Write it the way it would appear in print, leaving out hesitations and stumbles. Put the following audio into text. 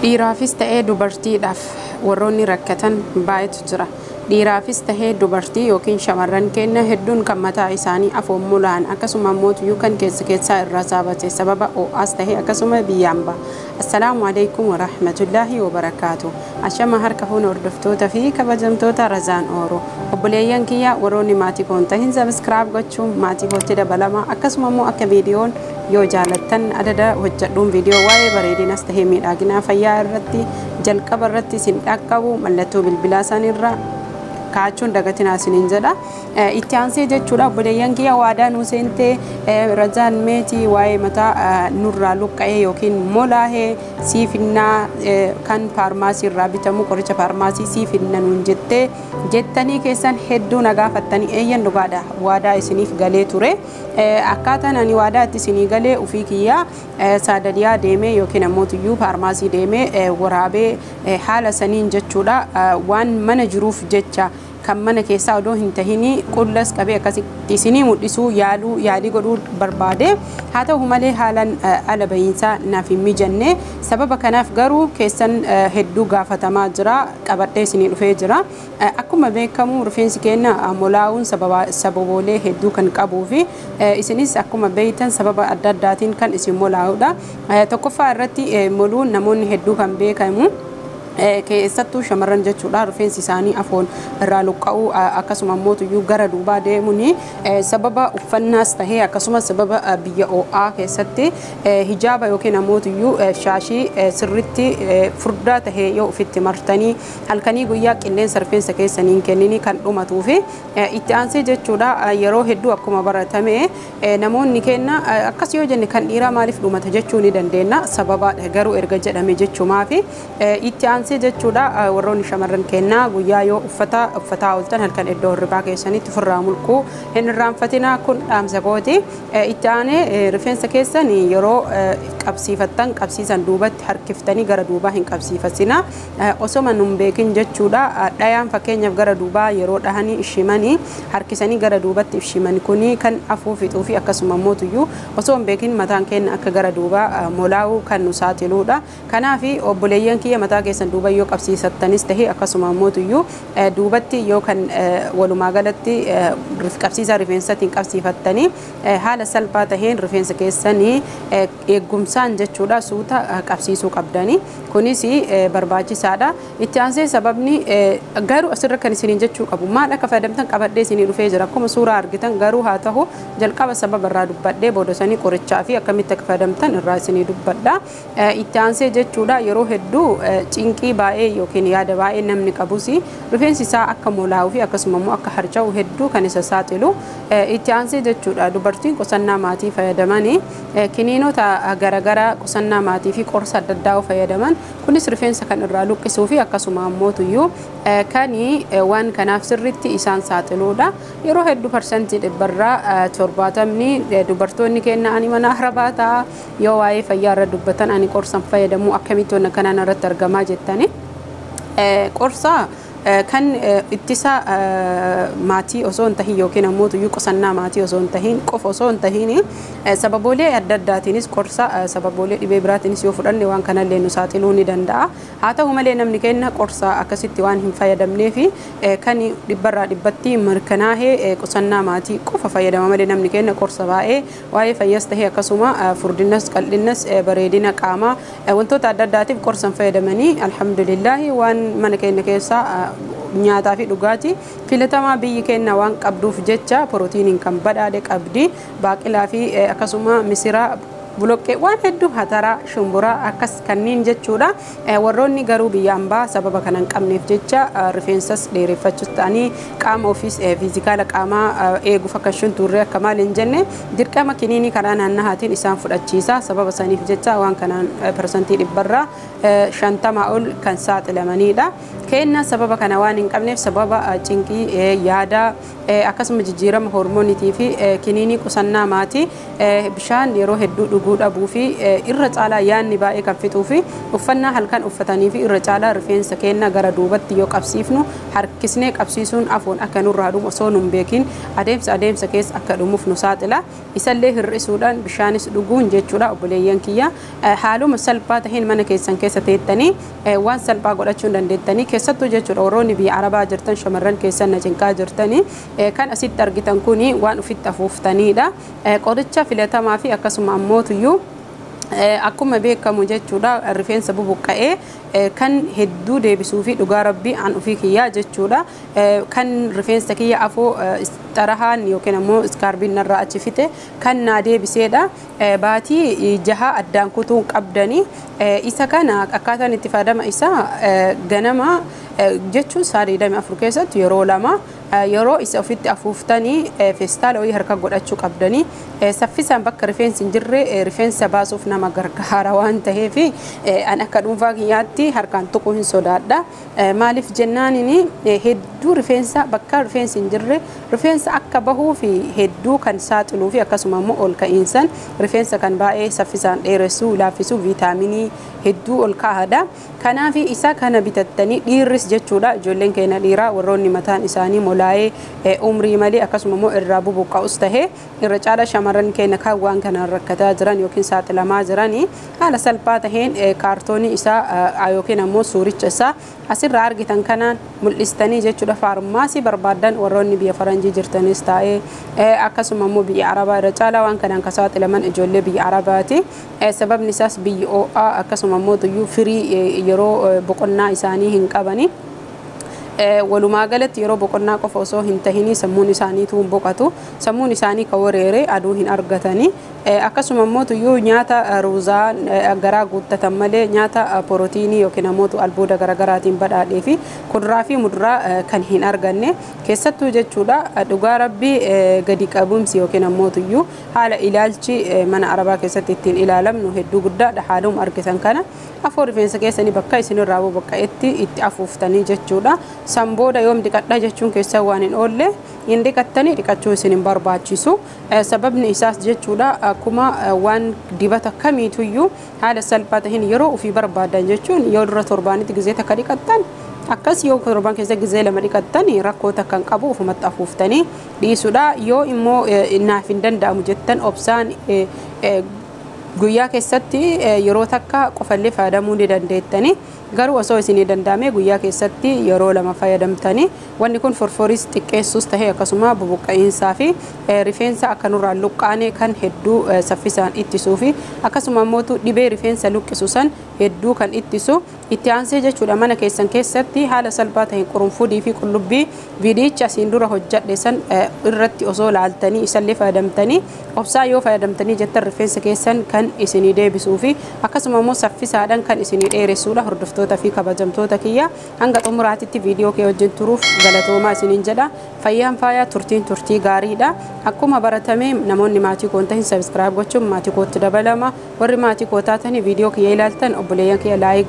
Dhiiraafis ta'ee dubartiidhaaf warroonni rakkatan baay'eetu jira. Dhiiraafis tahee dubartii yookiin shamarran keenya hedduun kan mataa isaanii afoon mulaan akkasuma mootuyyuu kan keessa keessaa irraa saabate sababa ho'aas tahee akkasuma biyyaan ba'a. Assalaamu alaikum warahmatullaahi wabarakaatu. Ashama harka fuuna hordoftoota fi kabajamtoota Razaan Ooroo. Obboleeyyan kiyya warroonni maatii koon tahin subscribe gochuun maatii kootti dabalama, akkasuma immoo akka viidiyoon yoo jaalattan adada hojjedhuun viidiyoo waa'ee bareedinas tahee miidhaginaa fayyaa irratti jalqaba irratti isin dhaqqabu mallattoo bilbilaa sanirra kaa'achuun dagatinaa isiniin jedha. Itti aansee jechuudha, obboleeyyan kiyya, waadaa nuu seentee Razaan meetii waa'ee mataa nurraa luqqa'ee yookiin molaahee siifinnaa kan faarmaasii irraa bitamu, qoricha faarmaasii siifinna nuun jettee jettanii keessan hedduu na gaafattanii. Eeyyan, dhugaadha, waadaa isiniif galee ture. Akkaataan ani waadaa itti isinii galee ufii kiyyaa saadaliyaa deemee yookiin ammoo tuyyuu faarmaasii deemee waraabee haala saniin jechuudha, waan mana jiruuf jecha kan mana keessaa odoo hin tahinii qullas qabee akkasitti isinii mul'isuu yaaluu yaalii godhuu barbaade. Haa ta'u malee haalaan ala bahiinsaa naaf hin mijanne. Sababa kanaaf garuu keessan hedduu gaafatamaa jira, qabadhee isinii dhufee jira. Akkuma beekamu rifeensi keenya molaa'uun sababoolee hedduu kan qabuu fi isinis akkuma beeytan sababa adda addaatiin kan isin molaa'udha. Tokkoffaa irratti moluun namoonni hedduu kan beekamu, keessattuu shamarran jechuudha, rifeensi isaanii afoon irraa luqqa'uu akkasuma mootuyyuu gara duubaa deemuun sababa uffannaas tahee akkasumas sababa biyya ho'aa keessatti hijaaba yookiin ammoo shaashii sirritti furdaa tahee yoo ofitti martanii halkanii guyyaa qilleensa rifeensa keessaniin kennini kan dhumatuu fi itti aansee jechuudha, yeroo hedduu akkuma baratame namoonni kenna akkas yoo jenne kan dhiiraa maaliif dhumata jechuu ni dandeenya. Sababa garuu erga jedhame jechumaafi itti aansee jechuudha, warroonni shamarran kennaa guyyaa yoo uffata uffataa ooltan halkan iddoo hirribaa keessanitti ofirraa mulquu hin irraanfatinaa, kun dhaamsa kooti. Itti aanee rifeensa keessan yeroo qabsiifattan qabsiisan duubatti harkiftanii gara duubaa hin qabsiifatina. Osoma nun beekin jechuudha, dhayaan fakkeenyaaf gara duubaa yeroo dhahanii ishimanii harkisanii gara duubatti ishiman kuni kan afuu fixuu fi akkasuma mootuyyuu osoo hin beekin mataan keenya akka gara duubaa molaa'uu kan nu saaxiluudha. Kanaaf obboleeyyan kiyya, mataa keessan duuba yoo qabsiisattanis tahee akkasuma mootuyyuu duubatti yoo kan walumaa galatti qabsiisaa rifeensaatiin qabsiifattanii haala salphaa taheen rifeensa keessanii eegumsaan jechuudha suuta qabsiisuu qabdanii, kunis barbaachisaadha. Itti aansee sababni garuu asirra kan isiniin jechuu qabu, maal akka fayyadamtan qabadhee isinii dhufee jira akkuma suuraa argitan. Garuu haa ta'u jalqaba sababa irraa dubbadhee booda sanii qorichaa fi akkamitti akka fayyadamtan irraa isinii dubbadha. Itti aansee jechuudha, yeroo hedduu cinqii baay'ee yookiin yaada baay'ee namni qabus rifeensi isaa akka molaa'uu fi akkasuma immoo akka harca'u hedduu kan isa saaxilu. Itti aansee jechuudha, dubartiin qusannaa maatii fayyadamanii kiniinota garaagaraa qusannaa maatii fi qorsa adda addaa fayyadaman, kunis rifeensa kan irraa luqqisuu fi akkasuma ammootuyyuu kan waan kanaaf sirritti isaan saaxiluudha. Yeroo hedduu 70% dubartoonni kenna ani mana arabaa ta'a, yoo waa'ee fayyaa irra dubbatan ani qorsan fayyadamuu akkamitti wanna kanaan irratti argamaa jettani. Qorsa kan ittisa maatii osoo hin tahin yookiin ammoo tuyyuu qusannaa maatii osoo hin tahin qofa osoo hin tahin, sababoolee adda addaatiinis qorsa sababoolee dhibee biraatiinis yoo fudhanne waan kanallee nu saaxiluu ni danda'a. Haa ta'u malee namni kenna qorsa akkasitti waan hin fayyadamnee fi kan 100% mirkanaahee qusannaa maatii qofa fayyadama malee namni kenna qorsa baay'ee waa'ee fayyas tahee akkasuma furdinnas, qal'innas, bareedina qaamaa, wantoota adda addaatiif qorsa hin fayyadamanii. Alhamdulillaahi, waan mana keenya keessaa nyaataa fi dhugaatii filatamaa biyyi keenya waan qabduuf jecha pirootiiniin kan badhaadhe qabdi, baaqilaa fi akkasuma misira, boloqqee, waan hedduu, hataraa, shumburaa akkas kanneen jechuudha. Warroonni garuu biyya ambaa sababa kana hin qabneef jecha rifeensas dheereffachuus ta'anii qaama ofiis physical qaamaa eeguuf akka shuntuurree akka maal hin jenne dirqama kiniinii karaa naannahaatiin isaan fudhachiisa. Sababa saniif jecha waan kanaan 50% ol kan saaxilamanidha. Kenna sababa kana waan hin qabneef sababa cinqii, yaada, akkasuma jijjiirama hormooniitii fi kiniinii qusannaa maatii, bishaan yeroo hedduu dhuguu dhuguu dhabuu fi irra caalaa yaanni baay'ee kan fixuu fi uffannaa halkan uffatanii fi irra caalaa rifeensa keenya gara duubatti yoo qabsiifnu harkisnee qabsiisuun afoon akka nurraa dhumu osoo nun beekin adeemsa keessa akka dhumuuf nu saaxila. Isallee hir'isuudhaan bishaanis dhuguun jechuudha obboleeyyan kiyya. Haaluma salphaa taheen mana keessan keessa teettanii waan salphaa godhachuu dandeettanii keessattuu jechuudha warroonni biyya Arabaa jirtan shamarran keessan na cinqaa jirtanii kan asitti argitan kuni waan ofitti afuuftaniidha. Qoricha filatamaa fi akkasuma ammootuyyuu akkuma beekamu jechuudha rifeensa bubuqqa'ee kan hedduu deebisuu fi dhugaa rabbii an ofii kiyyaa jechuudha kan rifeensa kiyya afoo xarahaan yookiin ammoo iskaarbiin narraa achi fite kan naa deebiseedha. Baatii jaha addaan kutuun qabdanii isa kana akkaataan itti fayyadama isaa ganama jechuun sa'a 24 keessatti yeroo lama yeroo isa ofitti afuuftanii feestaala wayii harka godhachuu qabdanii saffisaan bakka rifeensi hin jirre rifeensa baasuuf nama gargaara waan ta'eef an akka dhuunfaa kiyyaatti harkaan tuquu hin sodaadha. Maaliif jennaanini hedduu rifeensa bakka rifeensi hin jirre rifeensa akka bahuu fi hedduu kan saaxiluu fi akkasuma immoo ol ka'iinsan rifeensa kan baay'ee saffisaan dheeressuu laaffisuu viitaaminii hedduu ol kaa'adha. Kanaaf isa kana bitattanii dhiirris jechuudha ijoolleen keenya dhiiraa warroonni mataan isaanii molaa'ee umrii malee akkasuma immoo irraa bubuqqa'us tahee irra caala shamarran keenya kan waan kanaan rakkataa jiran yookiin saaxilamaa jiranii haala salphaa taheen kaartoonii isaa yookiin ammoo suuricha isaa asirraa argitan kanaan mul'istanii jechuudha. Faarmaasii barbaadan warroonni biyya faranjii jirtanis taa'ee akkasuma immoo biyya Arabaa irra caalaa waan kanaan kan saaxilaman ijoollee biyya Arabaati. Sababni isaas biyyi ho'aa akkasuma immoo tuyyuu firii yeroo boqonnaa isaanii hin qabani. Walumaa galatti yeroo boqonnaa qofa osoo hin tahinii sammuun isaaniitu hin boqotu. Sammuun isaanii kan wareere aduu hin argatani. Akkasuma immoo tuyyuu nyaata ruuzaa garaa guuttatan malee nyaata pirootiinii yookiin ammoo albuuda garaagaraatiin badhaadhee fi kuduraa fi muduraa kan hin arganne keessattuu jechuudha. Dhugaa rabbii gadi qabumsi yookiin ammoo tuyyuu haala ilaalchi mana Arabaa keessatti ittiin ilaalamnu hedduu guddaadha. Haaluma argitan kana afoo rifeensa keessanii bakka isinirraa bubuqqa'etti itti afuuftanii jechuudha. San booda yoom dhiqadha jechuun keessan waan hin oolle hin dhiqattanii dhiqachuu isin hin barbaachisu. Sababni isaas jechuudha akkuma waan dibata kamiituyyuu haala salphaa ta'een yeroo ofii barbaadan jechuun yoo dura torbaanitti gizee takka dhiqattan akkas yoo torban keessa gizee lama dhiqattan rakkoo takka hin qabu ofumatti afuuftanii dhiisudha. Yoo immoo naaf hin danda'amu jettan obsaan guyyaa keessatti yeroo takka qofallee fayyadamuu ni dandeettani. Garuu osoo isinii danda'ame guyyaa keessatti yeroo lama fayyadamtanii wanni kun forforiis xiqqeessus tahee akkasuma bubuqqa'iinsaa fi rifeensa akka nurraa luqqaane kan hedduu saffisaan ittisuu fi akkasuma immoo dhibee rifeensa luqqisu san hedduu kan ittisu. Itti aansee jechuudha mana keessan keessatti haala salphaa ta'een qurunfudii fi qullubbii viidiyicha asiin dura hojjadhe san irratti osoo laaltanii isallee fayyadamtanii obsaa yoo fayyadamtanii jettan rifeensa keessan kan isinii deebisuu fi akkasuma immoo saffisaadhaan kan isinii dheeressuudha. Hordoftoota fi kabajamtoota kiyya hanga xumuraatitti viidiyoo kee wajjin turuuf galatoomaa isiniin jedha. Fayyaan faayaa turtiin turtii gaariidha. Akkuma baratame namoonni maatii koo hin tahin sabiskiraayib gochuun maatii kootti dabalama. Warri maatii koo taatanii viidiyoo kiyya ilaaltan obboleeyyan kiyya laayik